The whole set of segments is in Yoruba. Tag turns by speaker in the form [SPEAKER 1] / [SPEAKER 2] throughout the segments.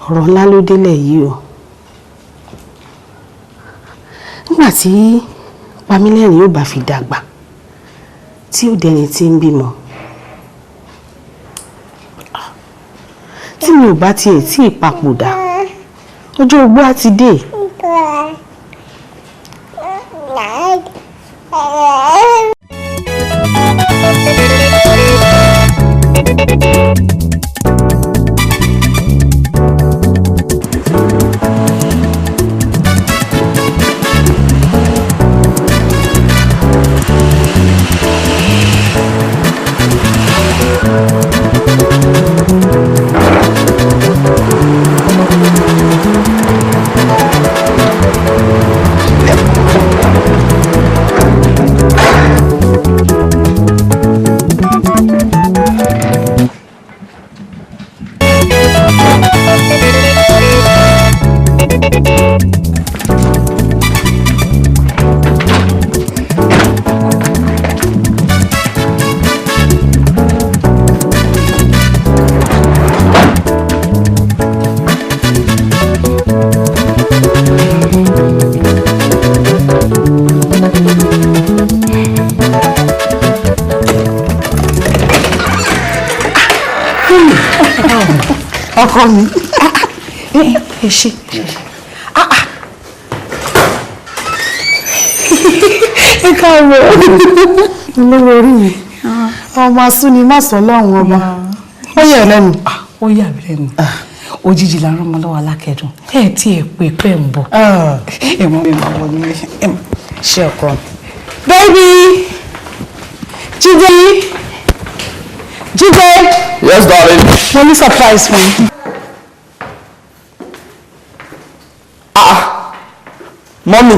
[SPEAKER 1] Ọ̀rọ̀ ńlá ló délẹ̀ yìí o. Nígbà tí Pamílẹ́rìn yóò bá fi dàgbà tí ó dẹni tí ń bímọ, tí mi ò bá tiẹ̀ tí ì papòdà, ọjọ́ ogbó á ti dé. Ọkọ mi, ẹ ṣe ẹ káàbọ̀, olówó orí mi, ọmọ asúni má sọ lọ́hùn ọba, ó yà lẹ́nu.
[SPEAKER 2] Ó yà mí lẹ́nu, òjijì la rán ọmọ lọ́wọ́ alákẹ́dùn, ẹ tí ẹ pè pé ń bọ̀, ẹ mọ mi máa wọ nílé
[SPEAKER 1] ṣé ọkọ mi.
[SPEAKER 2] Baby, Jídé, Jídé.
[SPEAKER 3] Yes, darling.
[SPEAKER 2] Mo ní surprise fún yín.
[SPEAKER 3] Ah, mommy.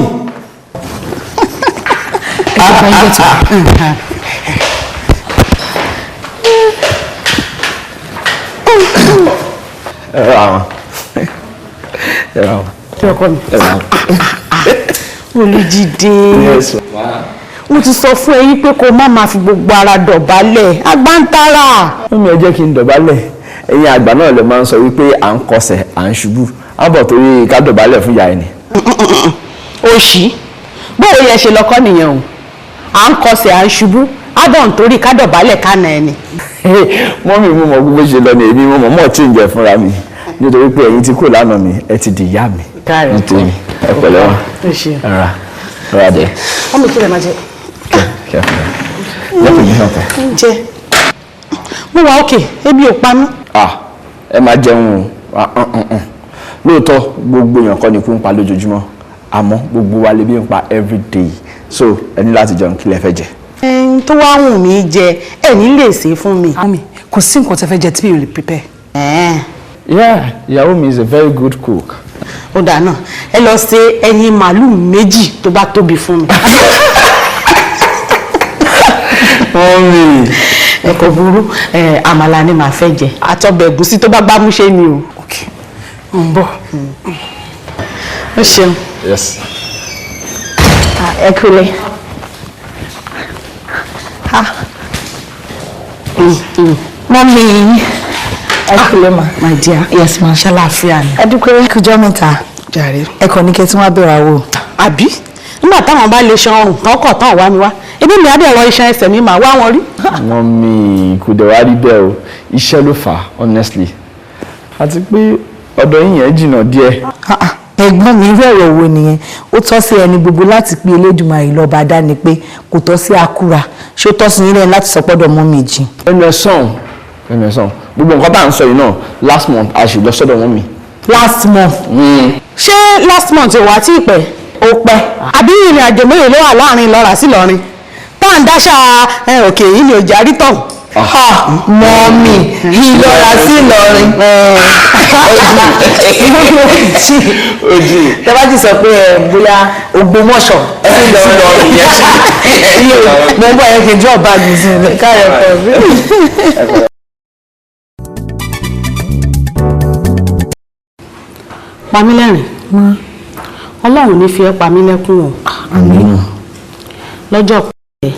[SPEAKER 2] Ẹ ṣe fún yín tó.
[SPEAKER 3] Ẹ ra wọn. Ẹ ra wọn.
[SPEAKER 1] Ṣé ọkọ mi?
[SPEAKER 3] Ẹ ra wọn.
[SPEAKER 1] Olújídé.
[SPEAKER 3] Yes, ma.
[SPEAKER 1] Mo ti sọ fún ẹ yín pé kó má máa fi gbogbo ara dọ̀bálẹ̀, agbántara.
[SPEAKER 3] Mọ́mí, ẹ jẹ́ kí n dọ̀bálẹ̀. Ẹ̀yin àgbà náà lè máa ń sọ wípé à ń kọsẹ̀ à ń ṣubú, á bọ̀ torí ká dọ̀bálẹ̀ fún ìyá ẹni.
[SPEAKER 1] Òṣì bóò yẹ ṣe lọkọ nìyẹn o, à ń kọsẹ̀ à ń ṣubú, á bọ̀ nítorí ká dọ̀bálẹ̀ ká nà ẹni.
[SPEAKER 3] Mọ́mí, mo mọ̀ gbogbo ṣe lọ ní èmi, mo mọ̀ mọ̀ tí ń jẹ fúnra mi nítorí pé ẹ̀yin ti kúrò lánàá mi, ẹ ti di ìyá mi. Nítorí ẹ pẹ̀lẹ́ wọn. Rárá rárá dẹ.
[SPEAKER 1] Ọmọ ìkílẹ̀ máa jẹ.
[SPEAKER 3] Jẹ́ kí n help ẹ.
[SPEAKER 1] Jẹ. Mo wà òkè, ebi ò pa mí.
[SPEAKER 3] Ah, ẹ máa jẹun o. Lóòótọ́ gbogbo èèyàn kọ́ ni ikú ń pa lójoojúmọ́, àmọ́ gbogbo wa lè bí ń pa everyday, so ẹ ní láti jẹun. Kí lẹ fẹ́ jẹ?
[SPEAKER 1] Ẹn tó wá wùn mí jẹ, ẹ ní lè ṣe fún mi.
[SPEAKER 2] Mami, kò sí nǹkan tẹ́ fẹ́ jẹ tí mi ò lè prepare.
[SPEAKER 3] Yeah, ìyàwó mi is a very good cook.
[SPEAKER 1] Ó dáa náà, ẹ lọ ṣe ẹyin màálù méjì tó bá tóbi fún mi.
[SPEAKER 3] Mọ́mí.
[SPEAKER 1] Ẹ kò burú, àmàlà ni màá fẹ́ jẹ, àtọbẹ̀ ẹ̀gúsí tó bá gbámúṣé ni o.
[SPEAKER 2] Ok, mo ń bọ̀.
[SPEAKER 1] Ó ṣeun.
[SPEAKER 3] Yes.
[SPEAKER 4] Ẹ kúlẹ̀. Mọ́mí, ẹ kúlẹ̀ ma.
[SPEAKER 1] My dear.
[SPEAKER 4] Yes ma.
[SPEAKER 1] Ṣàlàáfíà ni.
[SPEAKER 4] Ẹ dúpẹ́ kújọ́ mẹ́ta.
[SPEAKER 1] Jàre.
[SPEAKER 4] Ẹ kàn ní kẹ́ tí wọ́n á bẹ̀rẹ̀ àwò.
[SPEAKER 1] Àbí nígbà táwọn bá lè ṣan ọrùn tán kọ̀ tán wá mi wá, ebi mi adé ẹ̀rọ iṣan ẹsẹ̀ mi máa wá wọn rí.
[SPEAKER 3] Mọ́mí, kò dẹ̀ wá rí bẹ́ẹ̀ o, iṣẹ́ ló fà á honestly, àti pé ọ̀dọ̀ yín yẹn jìnnà díẹ̀.
[SPEAKER 4] Ẹ̀gbọ́n mi, irú ọ̀rọ̀ wo nìyẹn? Ó tọ́ sí ẹni gbogbo láti pé Elédùmarè lọ́ba dání pé kò tọ́ sí akúra, ṣé ó tọ́ sí yín lẹ́yìn láti sọ pọ́dọ̀ mọ́ mi jìn?
[SPEAKER 3] Ẹnu ẹ sàn, ẹnu ẹ sàn. Gbogbo nǹkan tá à ń sọ yìí náà, last month a sì lọ sọ́dọ̀ mọ́mí.
[SPEAKER 4] Last month?
[SPEAKER 1] Ṣé last month ò wá tí ì pẹ́?
[SPEAKER 4] Ó pẹ́.
[SPEAKER 1] Àbí ìrìn àjò mélòó ló wà láàrin Ìlọ́ra sí Ìlọrin tá à ń dáṣà òkè yìí ni òjì àrítọ̀.
[SPEAKER 4] Mọ́mí, Ìlọ́ra sí Ìlọrin.
[SPEAKER 3] Ojú.
[SPEAKER 4] Tẹ́ bá ti sọ pé ẹ bóyá Ògbómọ̀ṣọ́ sí Ìlọrin, mo ń bọ̀, ẹ kì í drop bag mi sí ilẹ̀ káàrẹ̀ pẹ̀.
[SPEAKER 1] Pamílẹ́rìn, Ọlọ́run ní fi ẹ́ pa mí lẹ́kún o.
[SPEAKER 3] Àmín.
[SPEAKER 1] Lọ́jọ́ pẹ́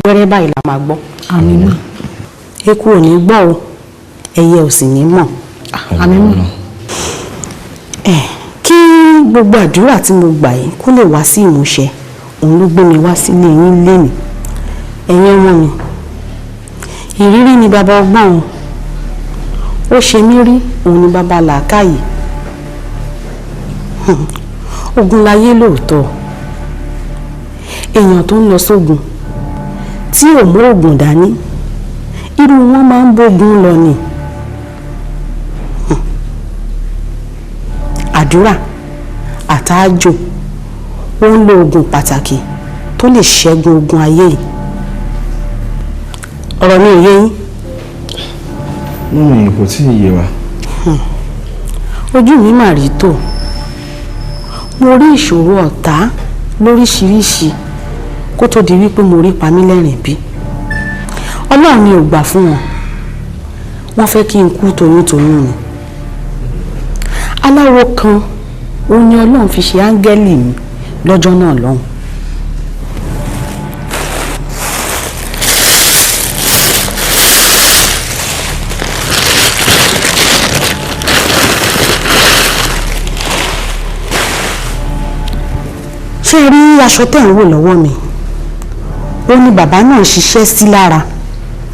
[SPEAKER 1] wẹ́rẹ́ báyìí la máa gbọ́.
[SPEAKER 4] Àmín.
[SPEAKER 1] Eku ò ní gbọ́ o, ẹyẹ ò sì ní mọ̀.
[SPEAKER 2] Àmín.
[SPEAKER 1] Ẹ kí gbogbo àdúrà tí mo gbà yìí kó lè wá sí ìmúṣẹ, òun ló gbé mi wá sílé yín lénìí. Ẹ̀yin ọmọ mi, ìrírí ni bàbá ọgbọ́n o. Ó ṣe mí rí, òun ni bàbá làákàyè. Ogun láyé lóòótọ́. Èèyàn tó ń lọ sógun tí ò mú oògùn dání, irú wọn máa ń bógun lọ ni. Àdúrà àtàájò ó ń lo oògùn pàtàkì tó lè ṣẹ́gun ogun ayé yìí. Ọ̀rọ̀ mi ò yé yín?
[SPEAKER 3] Mummy, kò tí ì yé wa.
[SPEAKER 1] Ojú mi mà rí tó. Mo rí ìṣòro ọ̀tá lóríṣiríṣi kó tó di wípé mo rí Pamílẹ́rìn bí. Ọlọ́run ni ò gbà fún wọn. Wọ́n fẹ́ kí n kú toyúntoyún ni. Aláwo kan òun ni Ọlọ́run fi ṣe áńgẹ́lì mi lọ́jọ́ náà lọ́hùn. Ṣé ẹ rí aṣọ tẹ̀ ń wò lọ́wọ́ mi? Ó ní bàbá náà ṣiṣẹ́ sí lára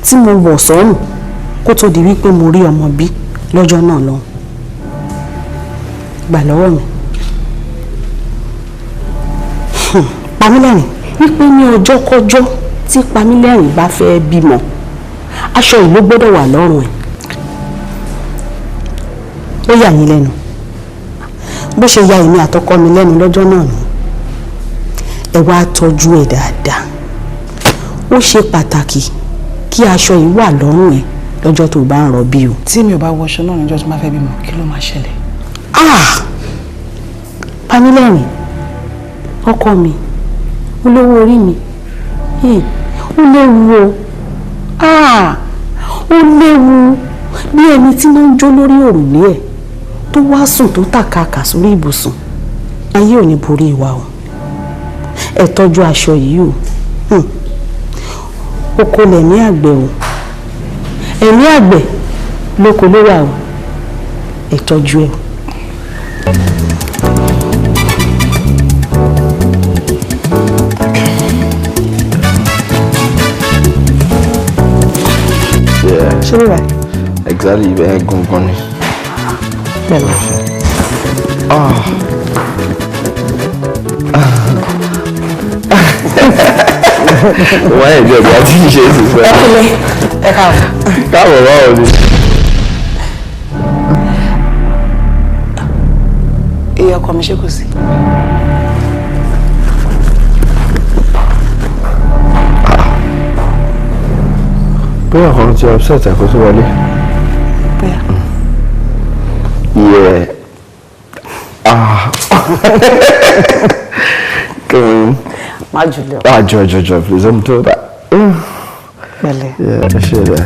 [SPEAKER 1] tí mo wọ̀ sọ́rùn kó tó di wípé mo rí ọmọ bí lọ́jọ́ náà lọ́hùn. Gbà lọ́wọ́ mi. Pamílẹ́rìn wípé ní ọjọ́ kọjọ́ tí Pamílẹ́rìn bá fẹ́ bímọ, aṣọ yìí ló gbọ́dọ̀ wà lọ́rùn ẹ̀. Ó yà yín lẹ́nu bó ṣe ya èmi àtọkọ mi lẹ́nu lọ́jọ́ náà nù. Ẹ wá tọ́jú ẹ̀ dáadáa. Ó ṣe pàtàkì kí aṣọ yìí wà lọ́rùn ẹ̀ lọ́jọ́ tó bá ń rọbí o.
[SPEAKER 2] Tí mi ò bá wọṣọ náà níjọ́ tí máa fẹ́ bímọ, kí ló máa ṣẹlẹ̀?
[SPEAKER 1] Ah! Pamílẹ́rìn, ọkọ mi, olówó orí mi, ó léwu o. Ah! Ó léwu bí ẹni tí wọ́n ń jó lórí òrùlé ẹ̀ tó wá sùn tó tàkàkà sórí ibùsùn. Ayé ò ní borí wa o. Ẹ tọ́jú aṣọ yìí o. Oko lẹ̀mí àgbẹ̀ o. Ẹ̀mí àgbẹ̀ lóko ló wà o. Ẹ tọ́jú ẹ o.
[SPEAKER 3] Ṣé
[SPEAKER 1] wíwá?
[SPEAKER 3] Exactly, ibẹ̀ yẹn gangan ni.
[SPEAKER 1] Pẹ̀lú.
[SPEAKER 3] Ah. Wọ́n yẹn jẹ́ ọ̀gá tí ń ṣe é sísọ.
[SPEAKER 1] Ẹ kúlẹ̀, ẹ káàbọ̀.
[SPEAKER 3] Káàbọ̀, báwo ni?
[SPEAKER 2] Iye ọkọ mi, ṣé kò sí?
[SPEAKER 3] Bóyá kan ti upset ẹ̀ kó tó wọlé.
[SPEAKER 2] Bóyá.
[SPEAKER 3] Yeah. Ah. Come on.
[SPEAKER 1] Má jùlọ.
[SPEAKER 3] Ah, jọ̀ọ́ jọ̀ọ́ jọ̀ọ́, please don't do that.
[SPEAKER 2] Pẹ̀lẹ́.
[SPEAKER 3] Yeah, ṣe dẹ̀.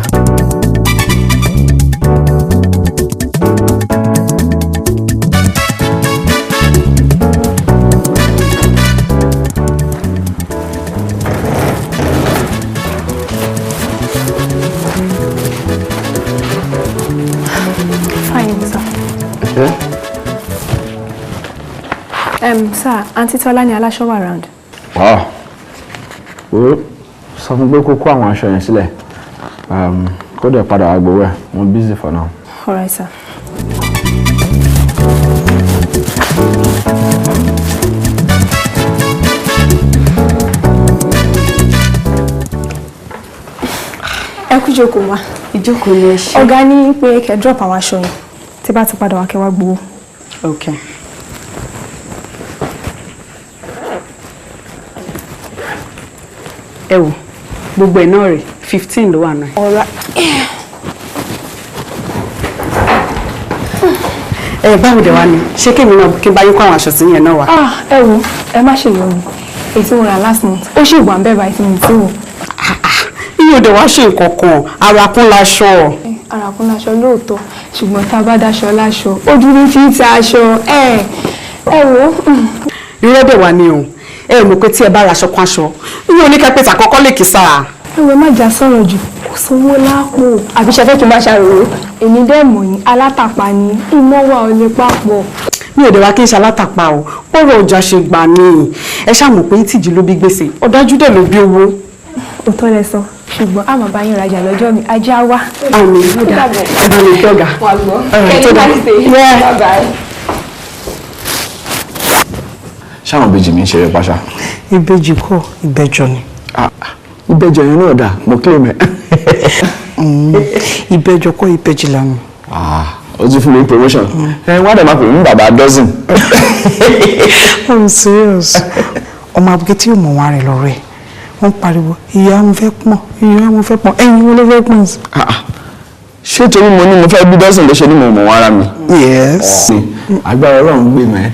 [SPEAKER 5] Fine, sir.
[SPEAKER 3] Okay.
[SPEAKER 5] Sir, Aunty Tọ́lá ní aláṣọ wà round.
[SPEAKER 3] Wow. Wo, sọ fún pé kó kó àwọn aṣọ yẹn sílẹ̀. Kó dẹ̀ padà wá gbowó ẹ̀. Mo busy for now.
[SPEAKER 5] All right, sir. Ẹ kú jókòó ma.
[SPEAKER 1] Ìjókòó ni ẹ ṣe.
[SPEAKER 5] Ọ̀gá ní pé kẹ́ drop àwọn aṣọ yẹn. Tí bá ti padà wá, kẹ́ wá gbowó.
[SPEAKER 1] Okay. Ẹ wò, gbogbo ẹ̀ náà rè, 15 ló wà náà.
[SPEAKER 5] All right.
[SPEAKER 1] Ẹ báwo dẹ̀ wá ni? Ṣé kémi náà kí n bá yín kó àwọn aṣọ sí yẹn náà wá?
[SPEAKER 5] Ah, ẹ wo, ẹ má ṣe yọnu. Èyí tí mo rà last month, ó ṣì wà ń bẹ̀ báyìí tí mo ti wò.
[SPEAKER 1] Iye òde wá ṣe nǹkan kan, ara kún láṣọ.
[SPEAKER 5] Ara kún láṣọ lóòótọ́, ṣùgbọ́n tá a bá dáṣọ láṣọ, ojú ní fi ti aṣọ. Ẹ ẹ wo.
[SPEAKER 1] Irọ́ dẹ̀ wá ni o. Ẹ mọ̀ pé tí ẹ bá raṣọ kan aṣọ, iye oníkẹ́pẹ́tà àkọ́kọ́ lè kí sáà.
[SPEAKER 5] Ẹ wo, ẹ má jà sọ̀rọ̀ jù, kò sówó lápò. Àbí ṣe fẹ́ kí n bá ṣàròrò? Èmi dẹ̀ mọ̀ yín, alátàpá ni, ìmọ̀ wà ò lè papọ̀.
[SPEAKER 2] Mi ò dẹ̀ wá kí n ṣalátàpá o. Bọ́rọ̀ ọjà ṣe gbà ní. Ẹ ṣàmọ̀ pé tìjú ló bí gbèsè, ọ̀dájú dẹ̀ ló bí owó.
[SPEAKER 5] Òótọ́ lẹ sọ, ṣùgbọ́n àmọ́ bá yín rajà lọ́jọ́ mi, ajá wá.
[SPEAKER 2] Àmì
[SPEAKER 5] Ó dàbọ̀.
[SPEAKER 2] Ẹ bá mi kí ọ̀gá.
[SPEAKER 5] Wà gbọ́.
[SPEAKER 2] Alright,
[SPEAKER 5] Kẹ́ni
[SPEAKER 2] ó dà.
[SPEAKER 5] bá ṣe.
[SPEAKER 2] Yeah.
[SPEAKER 5] Bye bye.
[SPEAKER 3] Ṣáwọn ìbejì mi ń ṣeré paṣá.
[SPEAKER 2] Ìbejì kọ́, ìbẹjọ ni.
[SPEAKER 3] Ìbejì yẹn náà dà, mo claim ẹ.
[SPEAKER 2] Ìbẹjọ kọ́, ìbejì lànà.
[SPEAKER 3] Ó ti fún mi promotion. Ẹ wá dẹ̀ máa pè mí ní bàbá dozen.
[SPEAKER 2] I'm serious. Ọmọ abuké tí yóò mọ̀ wọn rẹ̀ lọ́rọ̀ ẹ̀. Wọ́n pariwo, ìyá mo fẹ́ pọ̀n, ìyá mo fẹ́ pọ̀n, ẹ̀yin wo ló fẹ́ pọ̀n sí?
[SPEAKER 3] Ṣé torí mo ní mo fẹ́ bí dozen ló ṣe ní mo mọ̀ wọn ara mi?
[SPEAKER 2] Yes.
[SPEAKER 3] Agbára Ọlọ́run gbé mẹ́.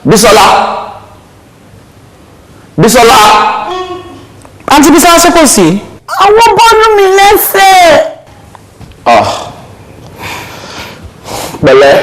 [SPEAKER 3] Bísọ́lá. Bísọ́lá.
[SPEAKER 2] Àǹtí Bísọ́lá ṣé kò sí?
[SPEAKER 1] Àwọn bọ́ọ̀lù mi lẹ́sẹ̀.
[SPEAKER 3] Ah. Pẹ̀lẹ́.